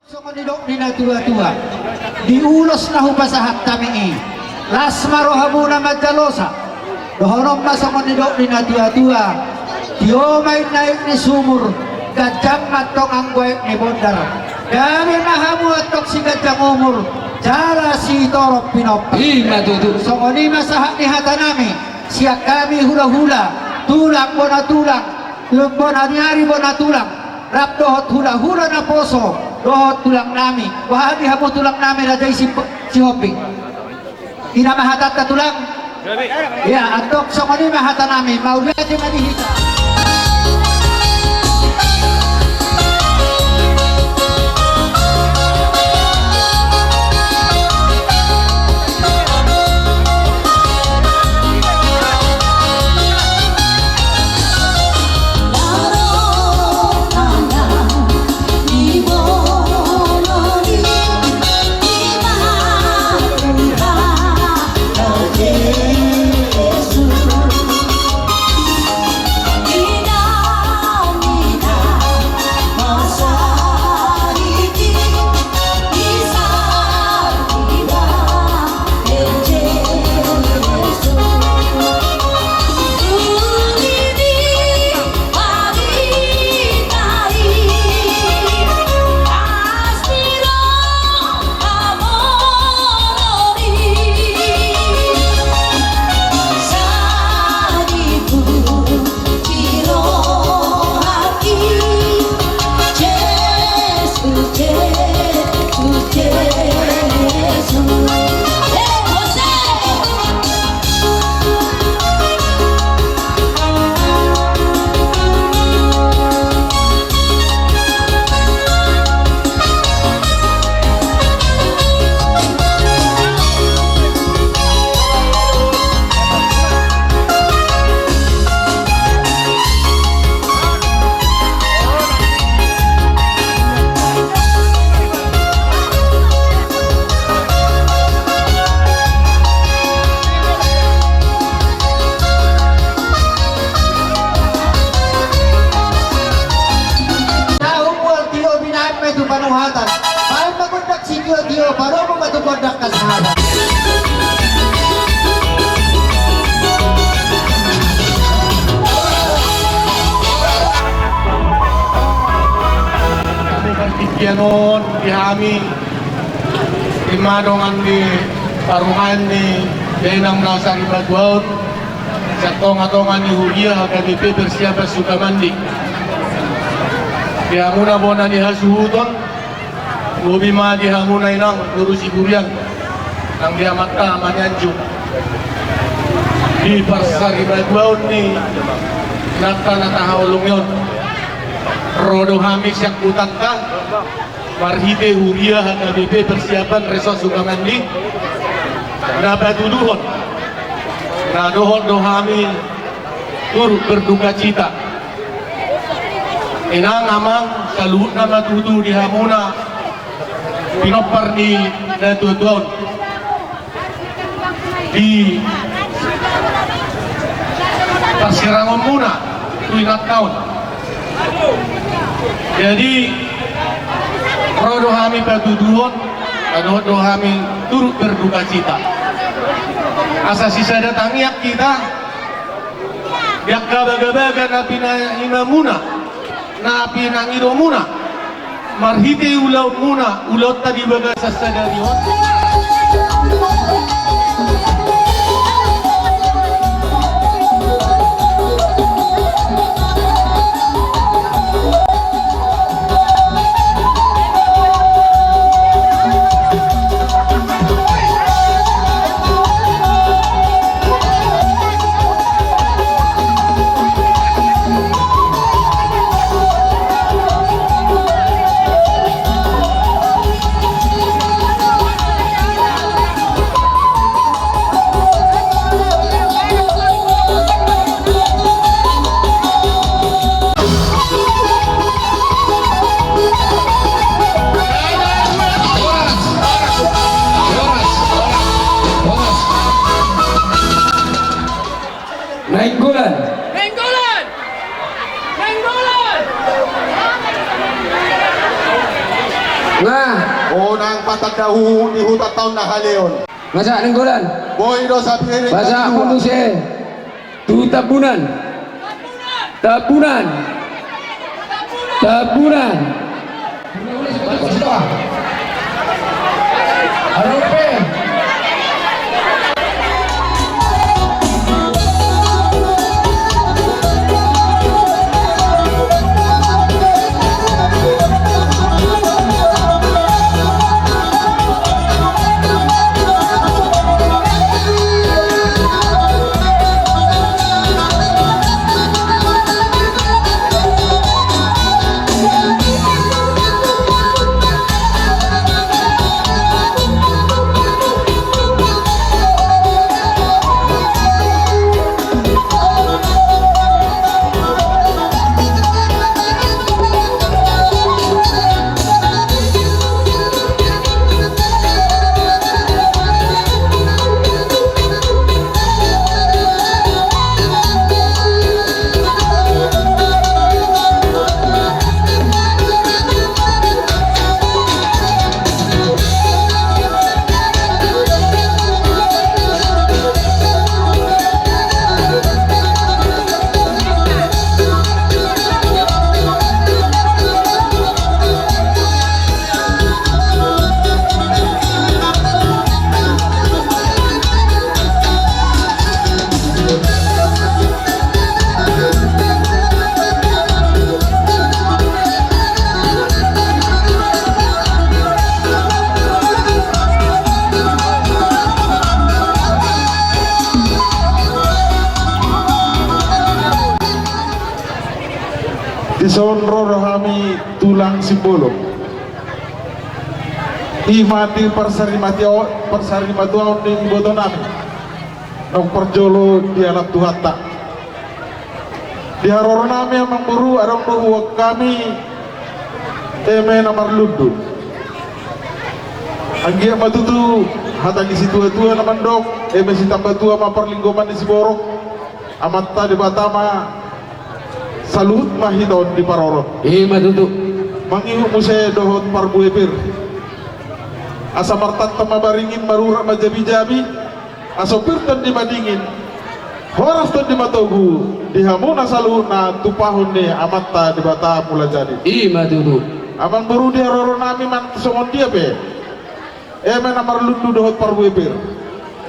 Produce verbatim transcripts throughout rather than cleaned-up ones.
Songon nidok ni natuatua, di ulos na hupasahat hami i, las ma rohamuna manjalosa. Dohonon ma songon nidok ni natuatua: Tio ma inna aek ni sumur, ganjang ma antong anggo aek ni bondar. Gabe ma hamu antong siganjang umur jala sitorop pinompar. I ma tutu. Songon i ma sahat ni hatanami sian hami hulahula, tulang bona tulang, bona ni ari bona tulang, rap dohot hulahula naposo dohot tulangnami. Boha di hamu tulangnami, Raja i Si, Sihombing? I ma hatanta, tulang. Ia, antong songon i ma hatanami, mauliate ma di hita. Tahu mual tio binaen ma i tu panuhatan. Baen ma gondang sitio-tio, padomu ma tu gondang hasahatan. Hami partingkian on di hami, ima dongan ni parumaen ni dainang na sarimatua on, sian tonga-tonga ni huria H K B P Persiapan Sukamandi. Di hamuna bona ni hasuhuton, lobi ma di hamuna inang boru Siburian, nang di amanta Ama ni Anjung. Di parsarimatuaon ni inanta na tahaholongi on, ro do hami sian hutanta, marhite huria H K B P Persiapan Resort Sukamandi, na patuduhon na dohot do hami turut berdukacita. Inang amang, saluhutna ma tutu di hamuna pinompar ni natuatuaon. Di parsirangonmuna tu inanta on. Jadi, ro do hami patuduhon, na dohot do hami turut berdukacita. Asa sisada tangiang hita, di angka bagabaga na pinaimamuna, na pinangidomuna, marhite ulaonmuna, ulaonta di bagasan sadari on. Nainggolan. Nainggolan. Nainggolan. Nga. Unang patanda huhut ni hutanta on na haleon. Nga sahat nanggolan. Boi do sapiring. Pasahat muse tu Tambunan. Tambunan. Tambunan. Dison ro do hami tulang Simbolon. I ma di parsarimatuaon, parsarimatuaon ni ibotonami. Naung parjolo dialap Tuhanta. Di haroronami amangboru adong do huboan hami eme na marlundu. Anggiat ma tutu hata ni situatua na mandok, eme sitamba tua ma parlinggoman ni siborok, Amanta Debata ma saluhut ma hita on diparorot. I ma tutu. Mangihut muse dohot parbue pir. Asa martanta ma baringin, marurat ma jabijabi. Asa pir tondi madingin, horas tondi matogu, di hamuna saluhutna tumpahon ni Amanta Debata Mulajadi. I ma tutu. Amangboru, di haroronami ma songon dia pe eme na marlundu dohot parbue pir.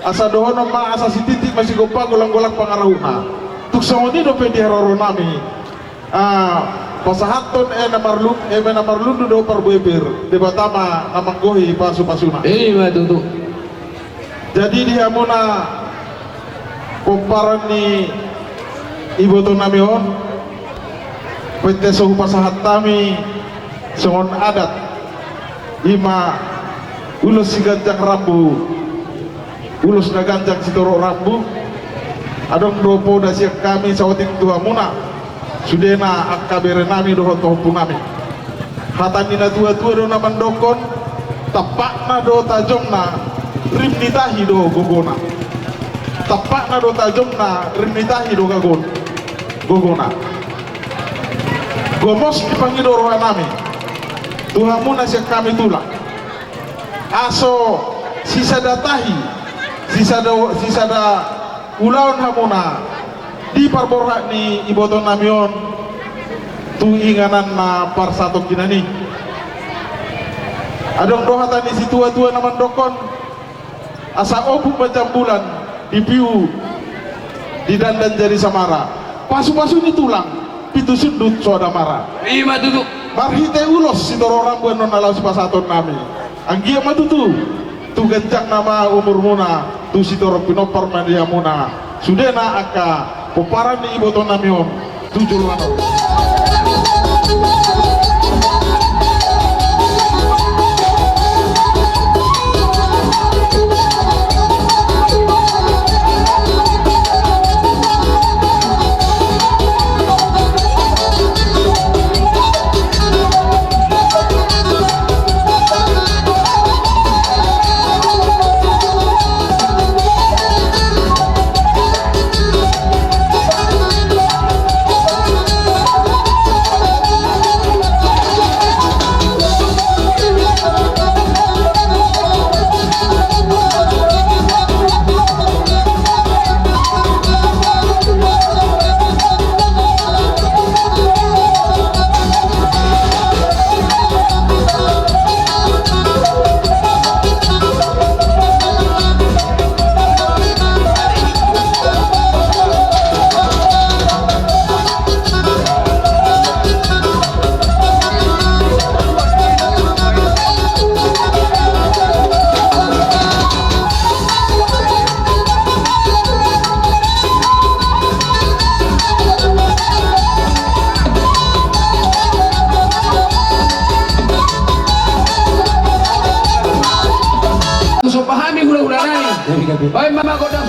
Asa dohonon ma asa sititi masigompa, golanggolang pangarahutna. Tung songon i dope di haroronami. Ah, pasahathon eme na marlu-, eme na marlundu dohot parbue pir, Debata ma na manggohi pasupasuna. I ma tutu. Jadi di hamuna pomparan ni ibotonami on, pete so hupasahat hami songon adat, i ma ulos siganjang rambu. Ulos na ganjang sitorop rambu. Adong do poda sian hami saotik tu hamuna, sudena angka berenami dohot pahompunami. Hata ni natuatua do na mandokkon: Tampakna do tajomna, rim ni tahi do gogona. Tampakna do tajomna, rim ni tahi do gagon-, gogona. Gomos dipangido rohanami tu hamuna sian hami tulang. Aso sisada tahi, sisada, sisada ulaon hamuna di parborhat ni ibotonami on tu inganan na parsatongkinan i. Adong do hata ni situatua na mandokkon: Asa ompung ma jambulan, dipiu, didandan jadi samara. Pasupasu ni tulang, pitu sundut so ada mara. I ma tutu. Marhite ulos sitorop rambu annon na laho sipasahatonnami. Anggiat ma tutu, tu ganjangna ma umurmuna, tu sitorop pinompar ma di hamuna. Sudena angka pomparan ni ibotonami on tu joloan on. Baen ma gondang.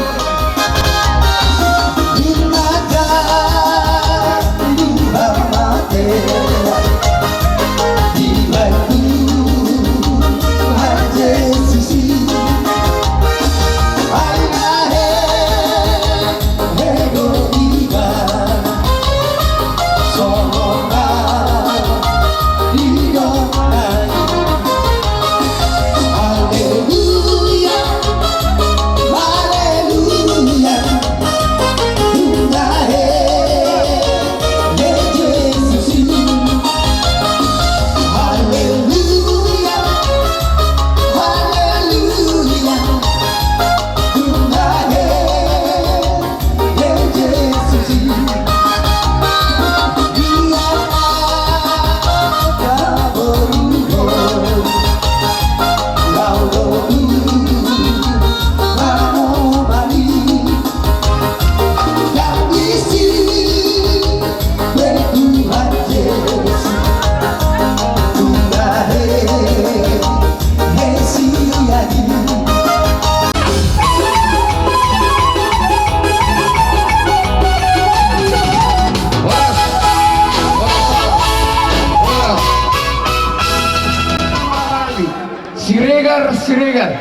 Siregar, Siregar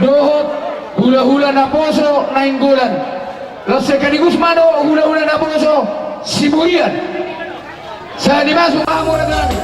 dohot hulahula naposo Nainggolan. Laos sekaligus ma dohot hulahula naposo Siburian. Sai dimasuk hamu raja nami.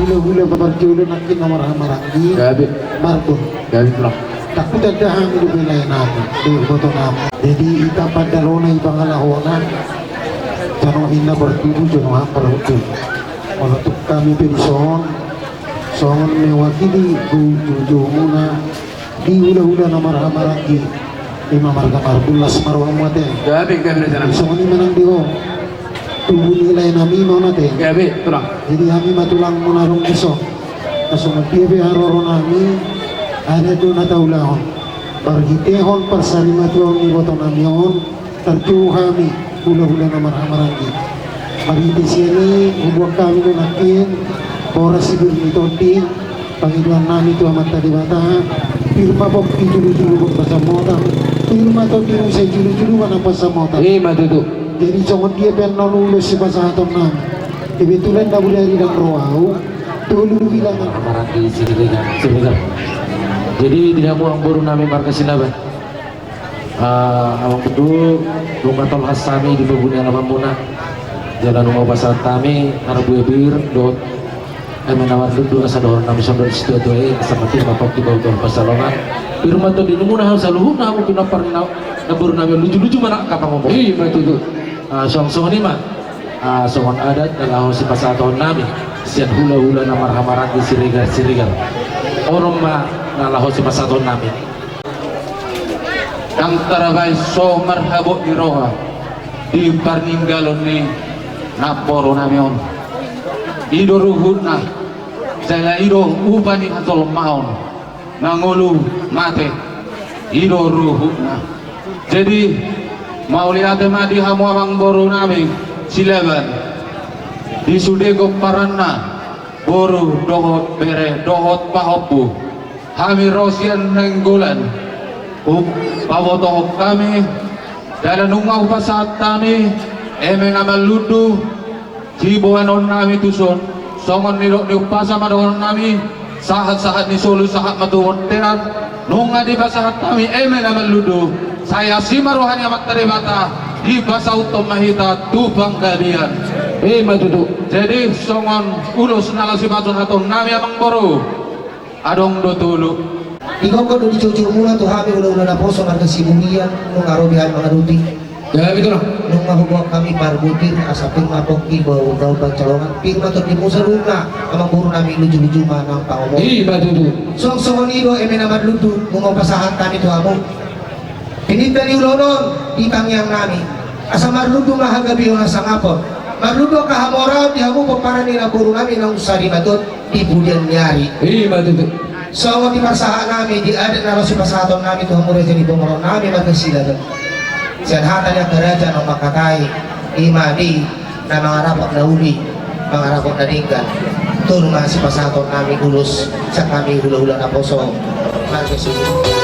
Hulahula parjolo nangkin na marhahamaranggi. Gabe. Marbun. Gabe, Tulang. Ndang hutanda hami dope lae nami, dohot iboto nami. Jadi hita pandalona i pangalahona. Jano inna partubu, jano hahang parhundul. Molo tung hami pe dison, songon mewakili joujoumuna di hulahula na marhahamaranggi, i ma marga Marbun, las ma rohamu ate. Gabe, gabe, raja nami. Songon i ma nang di ho. Tubu ni lae nami ma on ate. Gabe, Tulang. Jadi hami ma tulangmu na adong dison. Na songon dia pe haroro nami, adat do na taulahon. Marhitehon parsarimatuaon ni iboto nami on, tarjou hami hulahula na marhahamaranggi. Marhite sian i hubuat hami do nangkin Horas sibur ni tondi, pangidoan nami tu Amanta Debata, pir ma pongki, julu-julu ma pansamotan, pir ma tondi, sai julu-julu ma nang pansamotan. Ima tutu. Jadi songon dia pe annon ulos sipasahaton nami. Kebetulan na bule ari ndang ro au, tolu do bilangan. Maranggi Siregar, Siregar. Jadi di hamu amangboru nami marga Silaban. Ah, amangboru, nunga tolhas hami di parbue ni alamanmuna. Jala nunga hupasahat hami marbue pir dohot eme na marlundu, asa dohonon nami songon situa-tua i, asa ma pir ma pongki, baoa dohot pansalongan. Pir ma tondi ni muna hamu saluhutna, hamu pinompar ni na, namboru nami, luju-luju ma nang angka pangomoan. Ima tutu. Ah, songon, songon i ma. Ah, songon adat na laho sipasahaton nami sian hula-hula na marhahamaranggi Siregar, Siregar. On ma na laho sipasahaton nami. Ndang tarbaen so marhabot ni roha di parninggalon ni namboru nami on. I do ruhutna, jala i do upa ni hajolmaon, na ngolu mate, i do ruhutna. Jadi, mauliate ma di hamu amangboru nami Silaban, di sude pomparanna, boru dohot bere dohot pahompu. Hami ro sian Nainggolan, hupabotohon hami, jala nunga hupasahat hami eme na marlundu siboanon nami tuson, songon nidok ni umpasa ma dohonon nami, sahat-sahat ni solu sahat ma tu bontean. Nunga dipasahat hami eme na marlundu, sai asi ma roha ni Amanta Debata, dipasauthon ma hita tu panggabean. Ima tutu. Jadi songon ulos na laho sipasahaton nami, amangboru, adong do tolu. Digokhon do di jujurmuna tu hami hula-hula naposo marga Siburian, nunga ro be hami mangadopi. Gabe tulang. Nunga huboan hami marbue pir, asa pir ma pongki, baoa dohot pansalongan, pir ma tondimu saluhutna, amangboru nami, luju-luju ma nang pangomoan. Ima tutu. Songon, songon i do eme na marlundu, nunga hupasahat hami tu hamu. Pininta ni ulaon on di tangiang nami, asa marlundu ma hagabeon hasangapon, marlundu angka hamoraon di hamu pomparan ni namboru nami naung sarimatua di pudian ni ari. Ima tutu. Songon diparsahat nami di adat na laho sipasahaton nami tu hamu raja ni pamoruon nami marga Silaban. Sian hata ni angka raja na mangkatai, ima di na mangarapot na uli, mangarapot na denggan. Tolu ma sipasahaton nami ulos sian hami hula-hula naposo marga Siburian.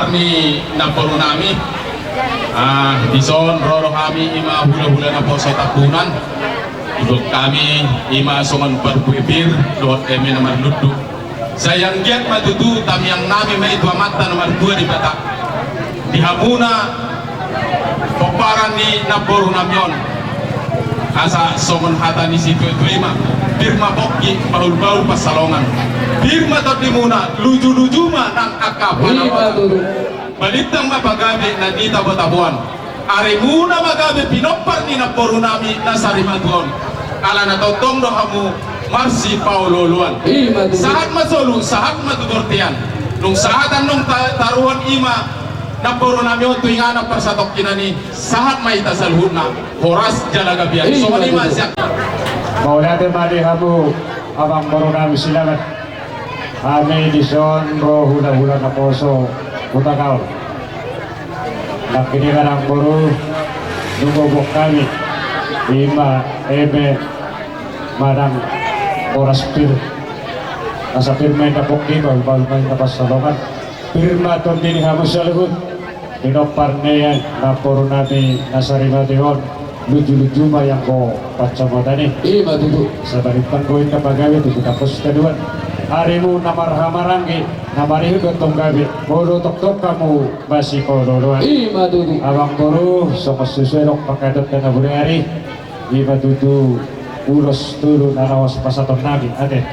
Ni namboru nami, ah, dison ro do hami i ma hulahula naposo Tambunan. Didok hami i ma songon parbue pir dohot eme na marlundu. Sai anggiat ma tutu tangiang nami ma i tu Amanta na martua Debata, di hamuna pomparan ni namboru nami on. Asa songon hata ni situatua i ma, pir ma pongki, bahulbahul pansalongan. Pir ma tondimuna, lujuluju ma nang angka panamotan. Balintang ma pagabe na nitabotabo on. Arimuna ma gabe pinompar ni namboru nami na sarimatua on. Alana tongtong do hamu marsipaolooloan. Sahat ma solu, sahat ma tu bortean. Nung sahat annon ta-, taruhon i ma namboru nami on tu inganan parsatongkinan i, sahat ma hita saluhutna. Horas jala gabe. Songon i ma sian. Mauliate ma di hamu amangboru nami Silaban. Hami dison ro hulahula naposo Hutagaol. Nangkiningan amangboru, nunga boan hami i ma eme manang boras pir. Asa pir ma inna pongki, bahulbahul ma inna pansalongan. Pir ma tondi ni hamu saluhut. Pinompar ni namboru nami na sarimatua on, lujuluju ma i anggo pansamotan i. Ima tutu. Sabalintang do inna pagabe, tutu tangkos taduan. Arimu na marhahamaranggi, na marihut do tong gabe, molo tongtong hamu masipaolooloan. Ima tutu. Amangboru, songon susuedok pangkataion na bure ari. Ima tutu ulos tolu na laos pasahaton nami, ate.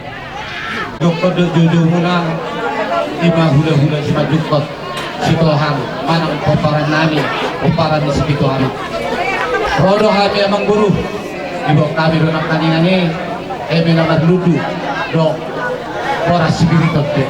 Didok do jujur muna, ima hulahula simanjungkot, sitohang, manang pomparan nami, pomparan ni sipitu anak. Ro do hami amangboru, diboan hami do nangkiningan i, eme na marlundu, do boras sipiriton pe.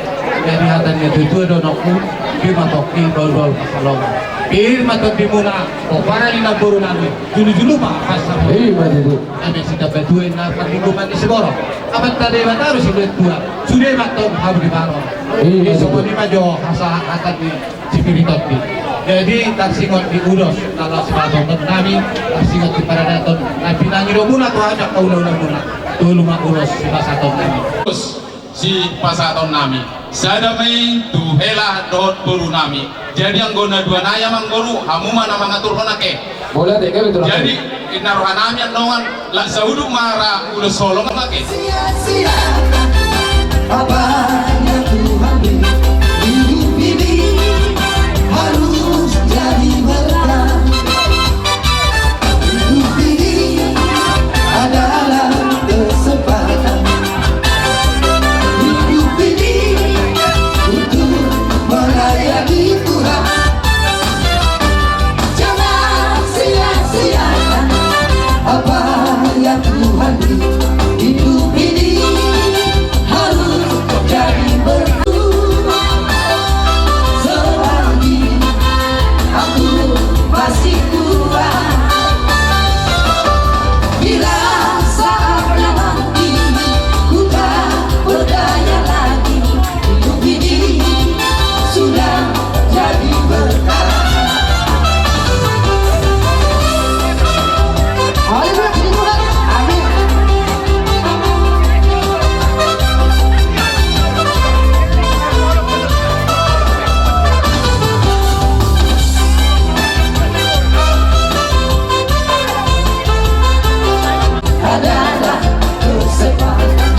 Jadi hata ni natuatua do nangku, pir ma pongki, bahulbahul pansalongan. Pir ma tondimuna, pomparan ni namboru nami, julujulu ma pansamotan. Ima tutu. Eme sitambatua inna parlinggoman ni siborok. Amanta Debata do sinuan tua. Sude ma tong hamu di baron. Ima tutu. Songon i ma jo hasa hata ni sipiriton i. Jadi tarsingot di ulos na laos pasahaton nami, tarsingot di paradaton na pinangido muna tu hami angka hulahula muna. Tolu ma ulos sipasahaton nami. Sipasahaton nami. Sada ma i tu hela dohot boru nami. Jadi anggo na dua nai amangboru, hamu ma na mangaturhon ate. Boleh ate, gabe tu. Jadi inna roha nami annon, las sauduk ma ra ulos holong ate. Sia-sia apa yang Tuhan beri, hidup ini harus jadi berkah. Hidup ini adalah kesempatan. Hidup ini untuk melayani Tuhan. Jangan sia-siakan apa yang Tuhan beri. Hidup ini harus jadi berkat. Selagi aku masih kuat, bila saatnya nanti ku tak berdaya lagi, hidup ini sudah jadi berkat. Haleluya, puji Tuhan. Amin. Adalah kesempatan.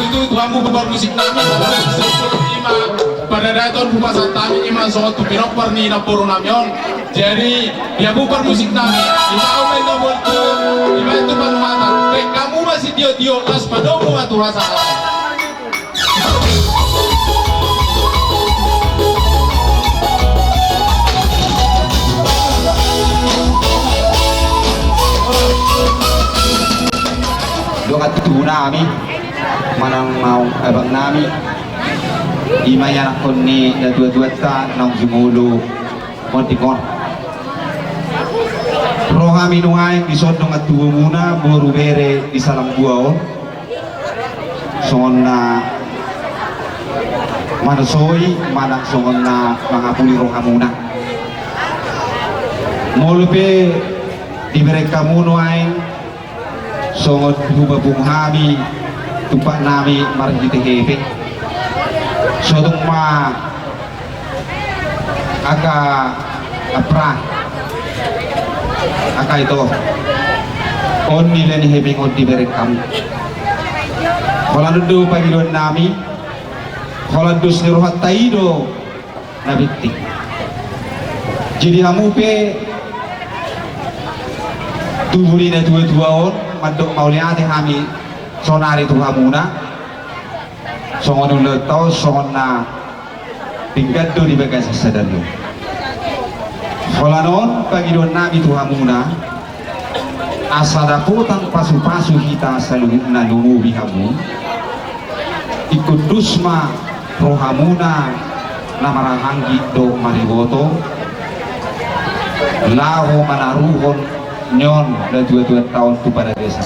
Tutu, Tuhan, bubar musik nami. Ima paradaton hupasahat hami, ima songon tu pinompar ni namboru nami on. Jadi, ia bubar musik nami. Ima au ma inna boltu, ima tu panuhatan. Baen hamu ma sitio-tio, laos padomu ma tu hasahatan. Dongan tubu nami manang naung abang nami, ima ianakhon ni natua-tuanta naung jumolo monding on. Ro hami nuaeng dison dongan tubumuna boru bere di Salanggua on, songon na manosoi manang songon na mangapuli rohamuna. Molo pe dibereng hamu nuaeng songon humapung hami tumpak nami marhite hepeng, so tung ma angka apra, angka ito, on nilai ni hepeng on dibereng hamu. Holan on do pangidoan nami, holan dos ni rohanta i do na bintik. Jadi hamu pe tubu ni natua-tua on, mandok mauliate hami saonari tu hamuna. Songon ulaonta on songon na pinggan do di bagasan sadari on. Holan on pangidoan nami tu hamuna, Asa dapotan pasupasu hita saluhutna, lumobi hamu, ingkon dos ma rohamuna na marhahaanggi dohot mariboto, laho manaruhon ni on natuatuanta on tu paradesa.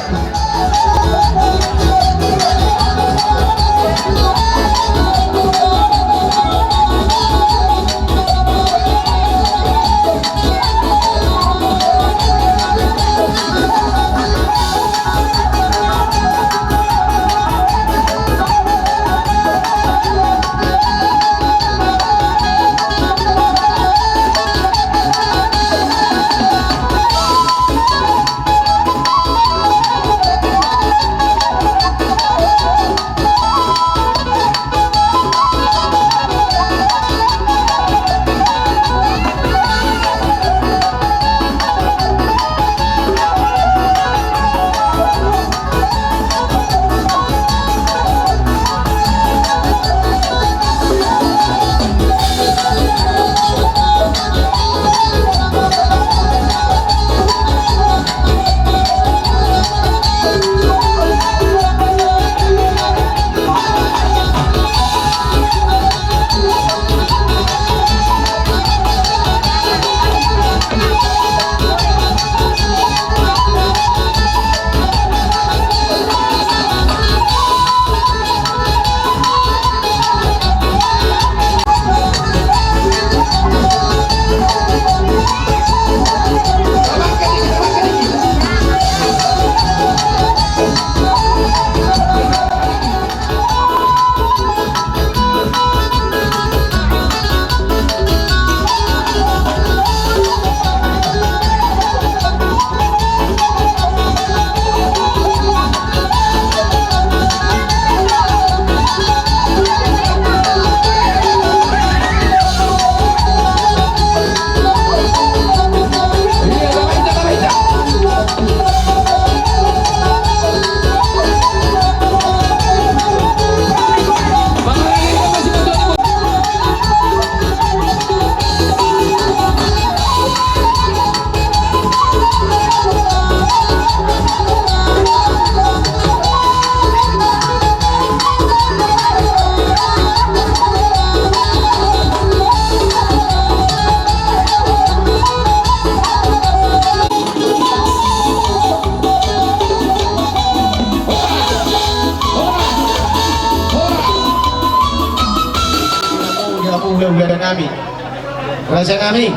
Raja nami,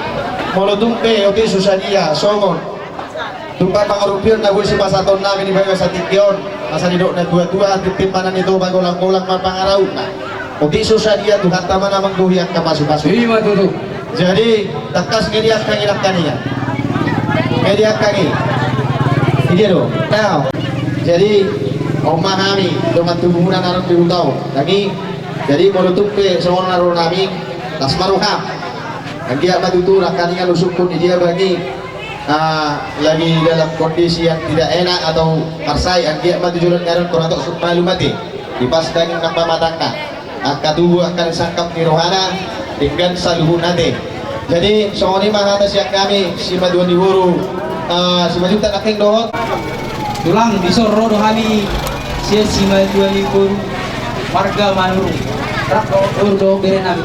molo tung pe otik so sadia songon tumpak pangurupion na boi sipasahaton nami di bagasan tingki on, asa didok natuatua, tintin ma na nitoba, golanggolang ma pangarahutna. Otik so sadia, Tuhanta ma na manggohi angka pasupasu. I ma tutu. Jadi tangkas nge di angka i nangkaningan. Nge di angka i. Idia do. Tau. Jadi on ma hami dongan tubumuna na adong di huta on. Nangkin. Jadi molo tung pe songon na ro nami, las ma roham. Anggiat ma tutu nangkaningan usukkon, idia bagi, ah, lagi dalam kondisi yang tidak enak atau marsahit, anggiat ma tu joloan ni ari on tor hatop sumbalu ma ate. Dipas daging nang pamatangna, angka tubu, angka sangkap ni rohana, denggan saluhutna ate. Jadi songon i ma hata sian hami, simatua ni boru, ah, Simanjuntak nangkin dohot. Tulang, dison ro do hami sian simatua ni boru marga Manurung, rap dohot boru dohot bere nami.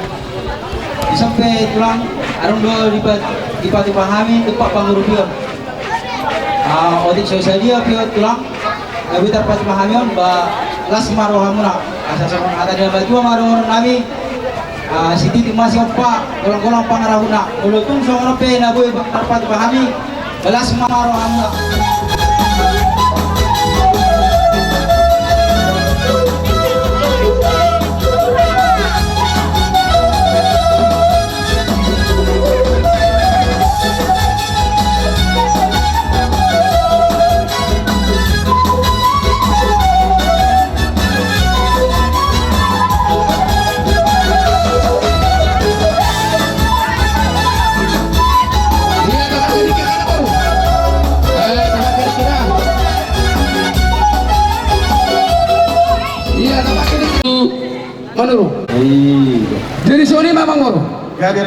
Dison pe tulang, adong do dipa-, dipatupa hami tumpak pangurupion. Ah, otik so sadia pe on tulang, na boi tarpatupa hami on, ba las ma rohamuna. Asa songon hata ni natuatua ma dohonon nami, ah, sititi ma siompa, golanggolang pangarahutna. Molo tung songon on pe na boi tarpatupa hami, ba las ma rohamuna. Manurung. Jadi songon i ma, Amang, molo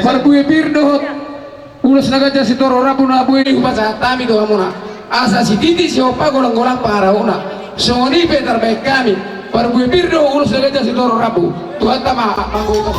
parbue pir dohot ulos na ganjang, sitoro rambu na boi hupasahat hami tu hamuna. Asa sititi sihompa, golang-golang pangarahutna. Songon i pe tarbahen hami, parbue pir do ulos na ganjang sitorop rambu. Tuhanta ma manggohi.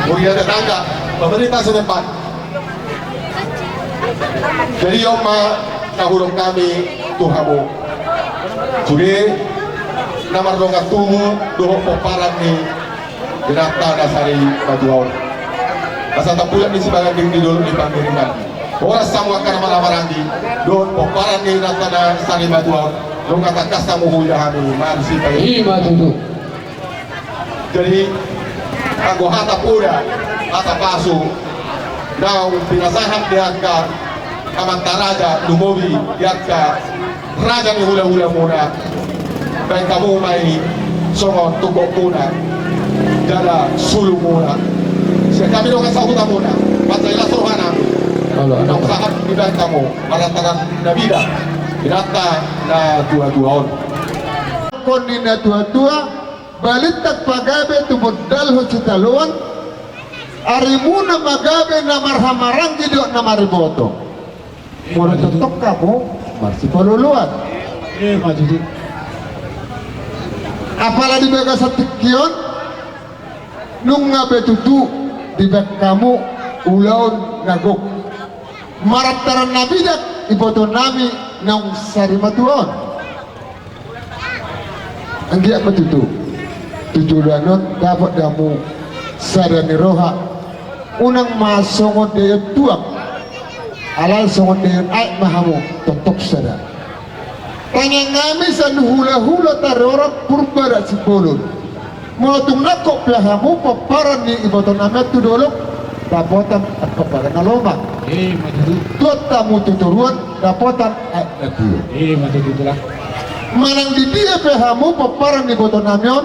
Mulia tetangga, pemerintah setempat. Jadi on ma na hudok hami tu hamu. Sude na mardongan tubu dohot pomparan ni inanta na sari matua on. Asa tampulan ni sibaganding ni dolok ni pangiringan. Horas hamu angka na marhahamaranggi dohot pomparan ni inanta na sari matua on. Nunga tangkas hamu huida hami marsipaingot. I ma tutu. Jadi anggo hata poda, hata pasu, naung pinasahat di angka amanta raja, lumobi di angka raja ni hulahulamuna, baen hamu ma i songon tungkotmuna jala sulumuna. Sian hami dongan sahutamuna, mansai las rohanami. Olo, naung sahat dibaen hamu marlantaran na bida inanta na tuatua on. Kon ni na tuatua, balintang pagabe tumundalhon sitadoan, arimuna ma gabe na marhahamaranggi dohot na mariboto. Molo tongtong hamu marsipaluluan. Apala di bagasan tingki on, nunga be tutu dibaen hamu ulaon na gok. Marlantaran na bida ibotonami naung sari matua on. Anggiat ma tutu tu joloan on dapot do hamu sada ni roha. Unang ma songon daion tuak, alai songon daion aek ma hamu, tongtong sada. Tangiang hami sian hulahula Taruarang, Purba dohot Simbolon. Molo tung nangkok pe hamu pomparan ni ibotonami on tu dolok, dapotan angka bagas na lomak. Tuat hamu tu toruan, dapotan aek na tio. Manang di dia pe hamu pomparan ni ibotonami on,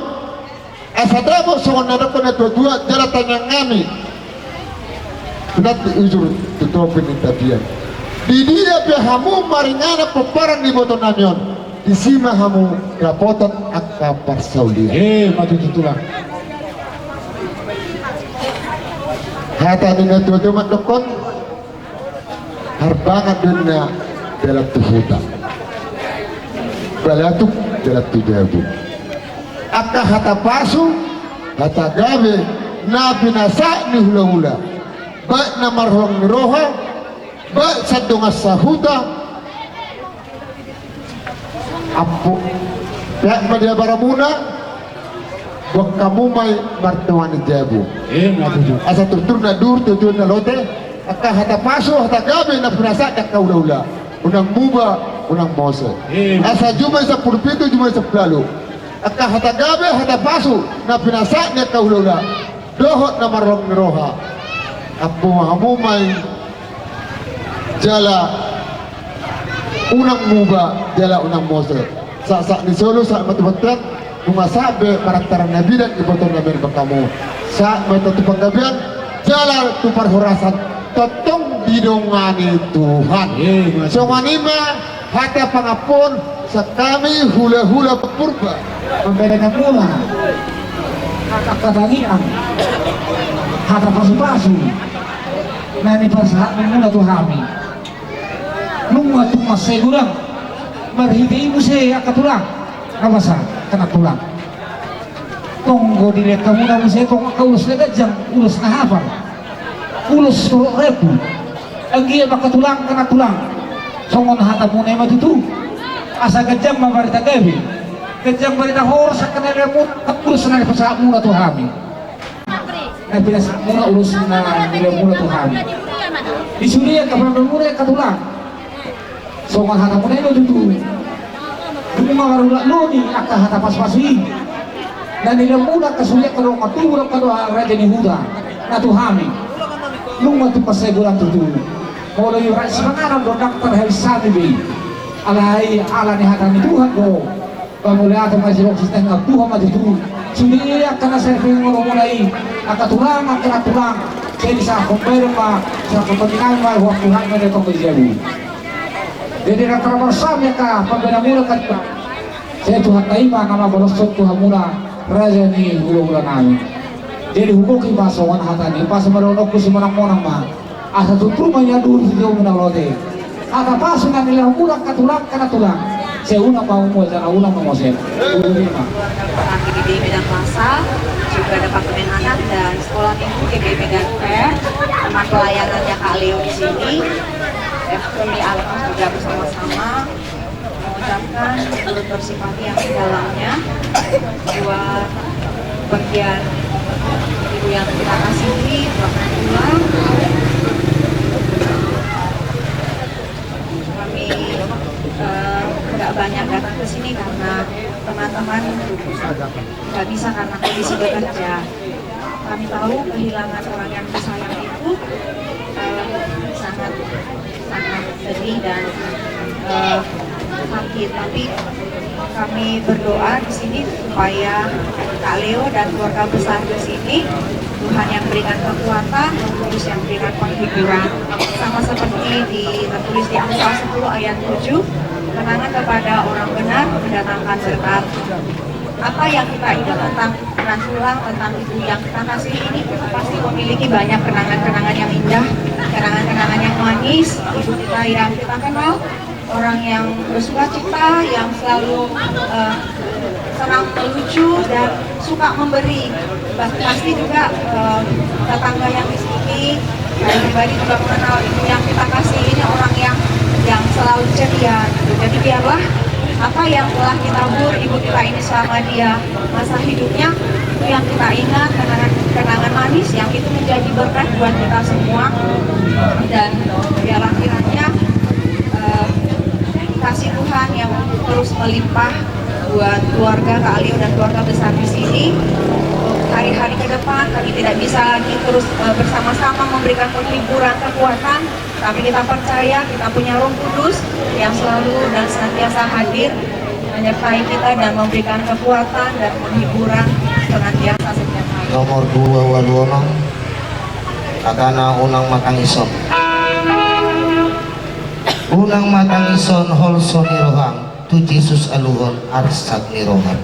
asa dapot songon na dohonon na tuatua, jala tangiang hami. Nanti ujur tu topi ni tapian. Di dia pe hamu maringanan pomparan ni ibotonami on, disi ma hamu dapotan angka parsaulian. Ima tutu tulang. Hata ni na tuatua mandok on, harbangan do ninna dalan tu huta, balatuk dalan tu jabu. Angka hata pasu, hata gabe na pinasahat ni hulahula, baik na marholong ni roha, baik sian dongan sahuta. Ampu, peak ma di abaramuna, buat hamu ma i martonga ni jabu. Asa turtur na duhur, tutu na lote, angka hata pasu, hata gabe na pinasahat ni angka hulahula. Unang muba, unang mose. Asa Jumat sampulu pitu, Jumat sampulu ualu. Angka hata gabe, hata pasu na pinasahat ni angka hulahula dohot na marholong ni roha. Ampu ma hamu ma i, jala unang muba, jala unang mose. Sahat-sahat ni solu, sahat ma tu bontean, nunga sahat be marlantaran na bida ibotonami on, baen hamu. Sahat ma hita tu panggabean, jala tu parhorasan, tongtong didongani Tuhan. Songon i ma hata pangampuon sian hami hulahula Purba. Pambahenanmuna, angka tangiang, hata pasu-pasu na nipasahatmuna tu hami. Nunga tung mansai godang marhite i muse angka tulang. Apa sa, angka na tulang? Tonggo dilehon hamuna muse tong angka ulos na ganjang, ulos na hapal, ulos torop rambu. Anggiat ma angka tulang, angka na tulang, songon hatamuna i ma tutu. Asa ganjang ma barita gabe, ganjang barita horas angka na nilehonmuna, ulos na pinasahatmuna tu hami. Na pinasahatmuna ulos na nilehonmuna tu hami. Di sude angka pambahenanmuna angka tulang. Songon hatamuna i do tutu. Dung marulaklak lobi angka hata pasupasu i. Na nilehonmuna angka sude angka dongan tubu, angka dongan raja ni huta. Na tu hami. Nunga tumpak sai godang tutu. Molo i rap sipanganon do ndang tarhabis hami be i. Alai ala ni hata ni Tuhan do. Pamauliateon ma sidok sitengah Tuhan ma tutu. Sude angka na sai pinasahatmuna i, angka tulang, angka tulang. Jadi sahon baen ma, sahon pambahenanmuna, huang Tuhan ma di tonggo jabu. Jadi na tarbarsam angka pambahenanmuna kan. Sai Tuhanta i ma na mambaloshon tu hamuna raja ni hulahula nami. Jadi huboto ma songon hata ni, pas ma dohononku simonang-monang ma. Asa tutu ma ia dulu si jomuna lote. Hata pasu na nilehonmuna angka tulang, angka na tulang. Sai unang ma umur, jala unang ma mose. Dulu ma. Kami di Medan Plaza, juga Departemen Anak dan Sekolah Minggu G K I Medan Fair, teman pelayanannya Kak Leo di sini. Kami anak juga bersama-sama mengucapkan turut bersimpati yang sedalamnya buat kepergian ibu yang kita kasihi, buat Nabila. Kami, eh, nggak banyak datang ke sini karena teman-teman nggak bisa karena kondisi bekerja. Kami tahu kehilangan orang yang disayang itu, eh, sangat, sangat sedih dan, eh, sakit. Tapi kami berdoa di sini supaya Kak Leo dan keluarga besar di sini, Tuhan yang berikan kekuatan, Roh Kudus yang berikan penghiburan. Sama seperti di, tertulis di Amsal sepuluh ayat tujuh, kenangan kepada orang benar mendatangkan berkat. Apa yang kita ingat tentang, tentang tulang, tentang ibu yang kita kasih ini, kita pasti memiliki banyak kenangan-kenangan yang indah, kenangan-kenangan yang manis, ibu kita yang kita kenal, orang yang bersukacita, yang selalu, eh, senang melucu dan suka memberi. Bah-, pasti juga, eh, tetangga yang di sini, saya pribadi juga mengenal ibu yang kita kasih ini orang yang, yang selalu ceria gitu. Jadi biarlah apa yang telah ditabur ibu kita ini selama dia masa hidupnya, itu yang kita ingat, kenangan, kenangan manis yang itu menjadi berkat buat kita semua. Dan biarlah kiranya, eh, kasih Tuhan yang terus melimpah buat keluarga Kak Leo dan keluarga besar di sini. Hari-hari ke depan kami tidak bisa lagi terus, eh, bersama-sama memberikan penghiburan, kekuatan, tapi kita percaya kita punya Roh Kudus yang selalu dan senantiasa hadir menyertai kita dan memberikan kekuatan dan penghiburan senantiasa setiap hari. Nomor dua walu onom, hatana unang matangison. Unang matangison, holso ni roham tu Jesus aluhon arsak ni roham.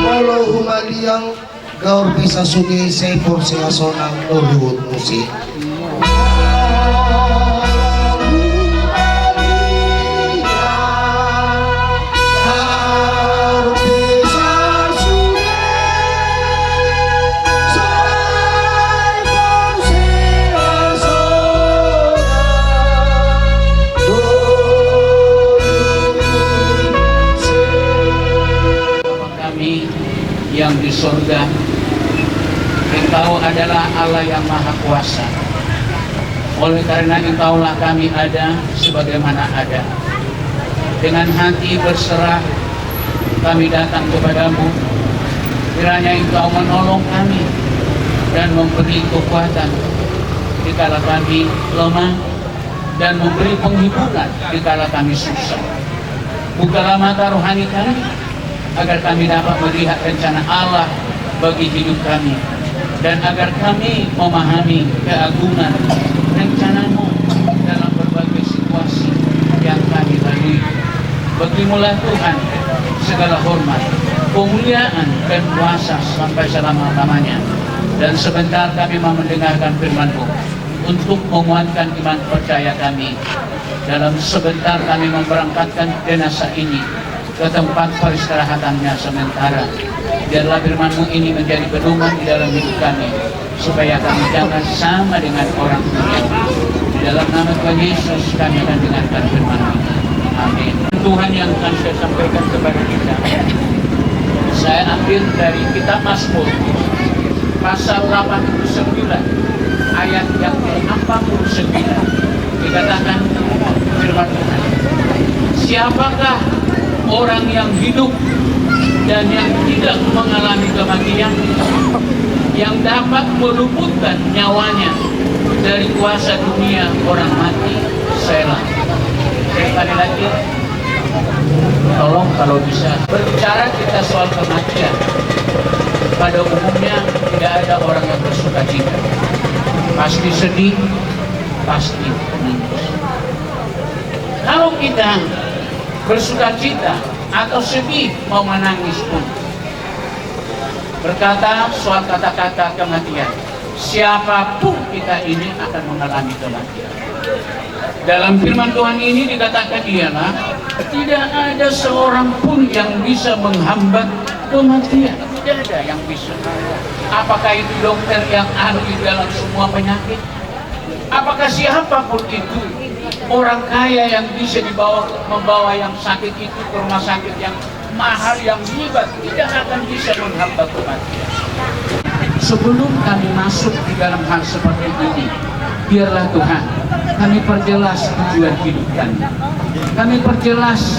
Molo humaliang gaor pe sasude, sai porsea sonang do luhut muse. Kami yang di sorga, Engkau adalah Allah yang Maha Kuasa. Oleh karena Engkaulah kami ada sebagaimana ada. Dengan hati berserah kami datang kepada-Mu. Kiranya Engkau menolong kami dan memberi kekuatan di kala kami lemah, dan memberi penghiburan di kala kami susah. Bukalah mata rohani kami, agar kami dapat melihat rencana Allah bagi hidup kami, dan agar kami memahami keagungan rencana-Mu dalam berbagai situasi yang kami lalui. Bagi-Mulah Tuhan segala hormat, kemuliaan, dan kuasa sampai selama-lamanya. Dan sebentar kami mau mendengarkan firman-Mu. untuk menguatkan iman percaya kami. Dalam sebentar kami memberangkatkan jenazah ini ke tempat peristirahatannya sementara. Biarlah firman-Mu ini menjadi pedoman di dalam hidup kami, supaya kami jangan sama dengan orang dunia. Di dalam nama Tuhan Yesus kami akan dengarkan firman-Mu. Amin. Tuhan yang akan saya sampaikan kepada kita, saya ambil dari kitab Mazmur, pasal delapan puluh sembilan, ayat yang keempat puluh sembilan. Dikatakan firman Tuhan, "Siapakah orang yang hidup dan yang tidak mengalami kematian, yang dapat meluputkan nyawanya dari kuasa dunia orang mati?" Selah. Sekali lagi, tolong kalau bisa, berbicara kita soal kematian, pada umumnya tidak ada orang yang bersuka cita. Pasti sedih, pasti menangis. Kalau kita bersuka cita atau sedih, mau menangis pun, berkata soal kata-kata kematian, siapapun kita ini akan mengalami kematian. Dalam firman Tuhan ini dikatakan ialah tidak ada seorang pun yang bisa menghambat kematian. Tidak ada yang bisa. Apakah itu dokter yang ahli dalam semua penyakit? Apakah siapapun itu, orang kaya yang bisa dibawa, membawa yang sakit itu ke rumah sakit yang mahal, yang hebat, tidak akan bisa menghambat kematian. Sebelum kami masuk di dalam hal seperti ini, biarlah Tuhan kami perjelas tujuan hidup kami. Kami perjelas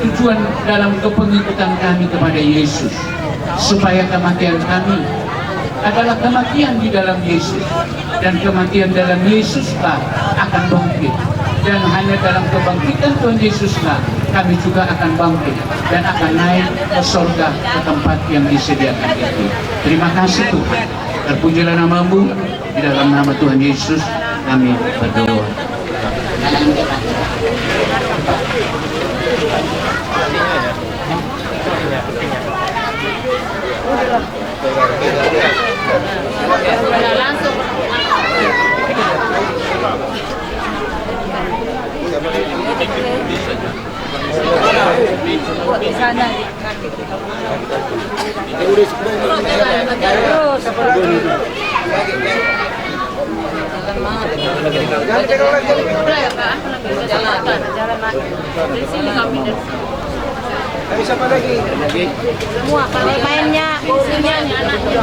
tujuan dalam kepengikutan kami kepada Yesus, supaya kematian kami adalah kematian di dalam Yesus. Dan kematian dalam Yesuslah akan bangkit. Dan hanya dalam kebangkitan Tuhan Yesuslah kami juga akan bangkit dan akan naik ke sorga, ke tempat yang disediakan itu. Terima kasih Tuhan. Terpujilah nama-Mu. Di dalam nama Tuhan Yesus kami berdoa. Semua, kalau mainnya, fungsinya, anaknya.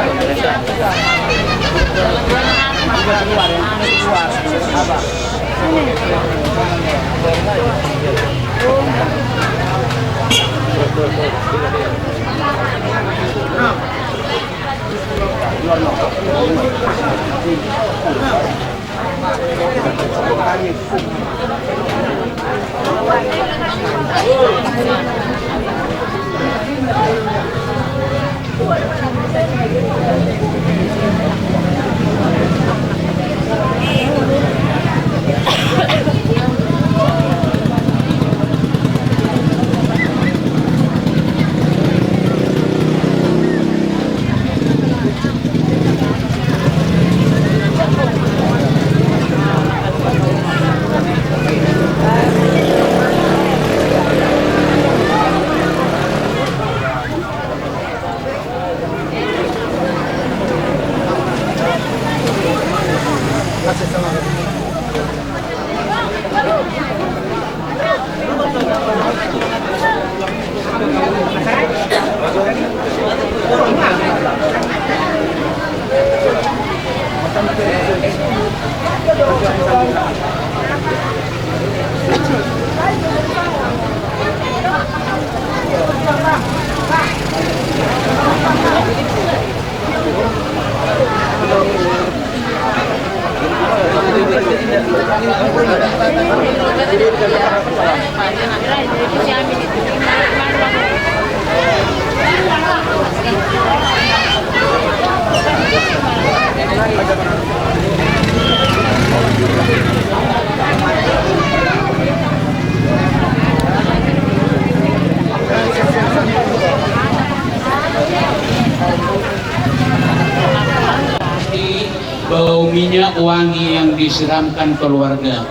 Minyak wangi yang disiramkan keluarga.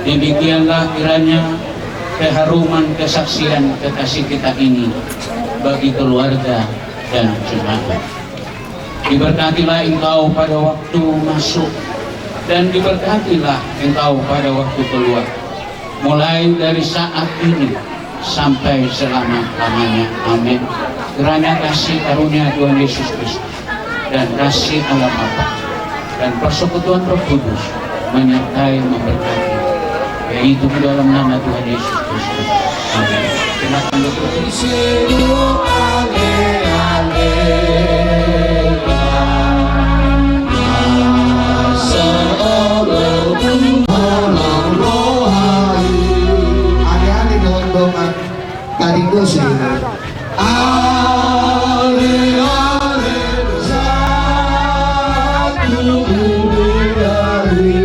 Demikianlah kiranya keharuman kesaksian kekasih kita ini bagi keluarga dan jemaat. Diberkatilah engkau pada waktu masuk, dan diberkatilah engkau pada waktu keluar, mulai dari saat ini sampai selama-lamanya. Amin. Kiranya kasih karunia Tuhan Yesus Kristus dan kasih Allah Bapa dan persekutuan Roh Kudus menyertai, memberkati, yaitu di dalam nama Tuhan Yesus Kristus. Amin. Silakan duduk. Ale-ale dohot dongan. Tadi gosip. Ale, ale, satu, dua, tiga.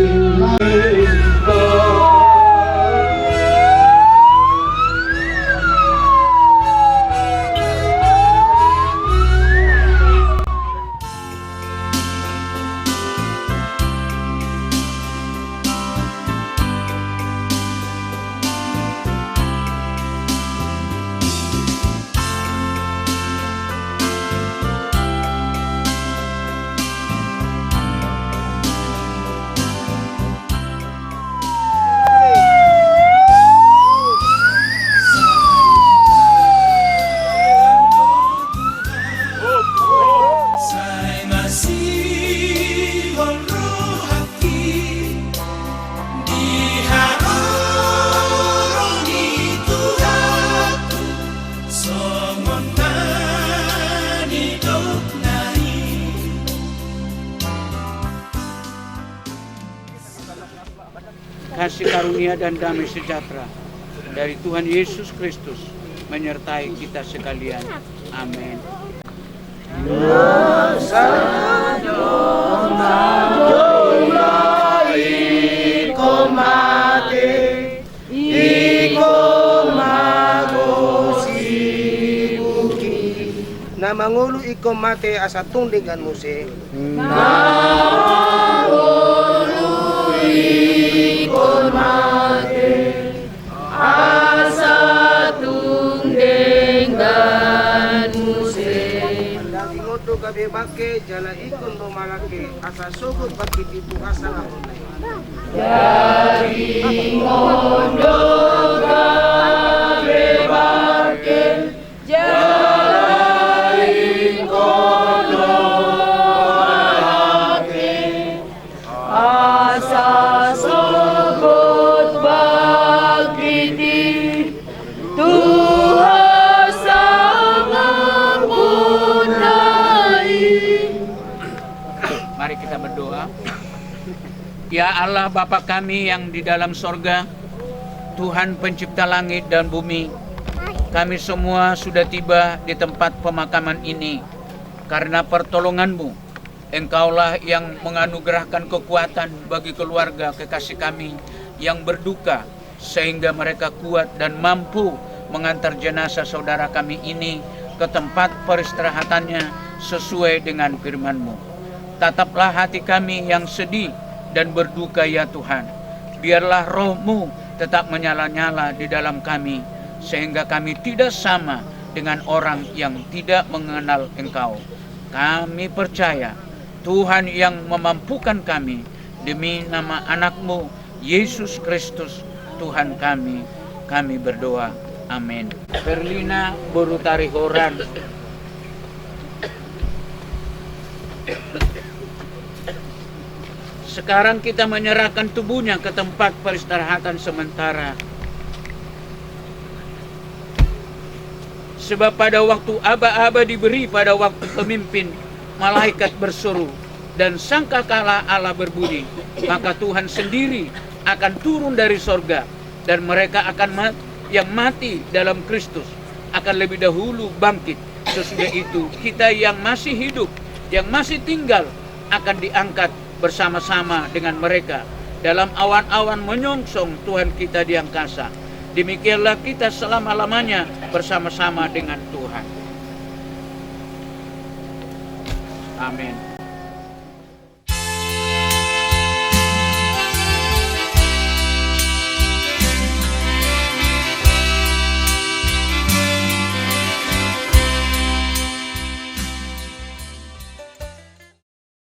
Sai masihol rohangki di haroro ni Tuhanku, songon na nidokna i. Kasih karunia dan damai sejahtera dari Tuhan Yesus Kristus menyertai kita sekalian. Amin. Na mangolu ingkon mate asa tung denggan muse. Na mangolu ingkon mate asa tung denggan muse. Daging on do gabe bangke jala ingkon do malangke asa sogot bangkit i tu hasangapon na i. Daging on do gabe bangke jala ingkon do malangke asa sogot bangkit i tu hasangapon na i. Mari kita berdoa. Ya Allah, Bapa kami yang di dalam sorga, Tuhan pencipta langit dan bumi, kami semua sudah tiba di tempat pemakaman ini karena pertolongan-Mu. Engkaulah yang menganugerahkan kekuatan bagi keluarga kekasih kami yang berduka, sehingga mereka kuat dan mampu mengantar jenazah saudara kami ini ke tempat peristirahatannya sesuai dengan firman-Mu. Tataplah hati kami yang sedih dan berduka, ya Tuhan. Biarlah Roh-Mu tetap menyala-nyala di dalam kami, sehingga kami tidak sama dengan orang yang tidak mengenal Engkau. Kami percaya Tuhan yang memampukan kami. Demi nama Anak-Mu, Yesus Kristus, Tuhan kami, kami berdoa. Amin. Berlina boru Tarihoran. Sekarang kita menyerahkan tubuhnya ke tempat peristirahatan sementara. Sebab pada waktu aba-aba diberi, pada waktu pemimpin, malaikat berseru, dan sangkakala Allah berbunyi, maka Tuhan sendiri akan turun dari sorga, dan mereka akan ma-, yang mati dalam Kristus akan lebih dahulu bangkit. Sesudah itu, kita yang masih hidup, yang masih tinggal, akan diangkat bersama-sama dengan mereka dalam awan-awan menyongsong Tuhan kita di angkasa. Demikianlah kita selama-lamanya bersama-sama dengan Tuhan. Amin.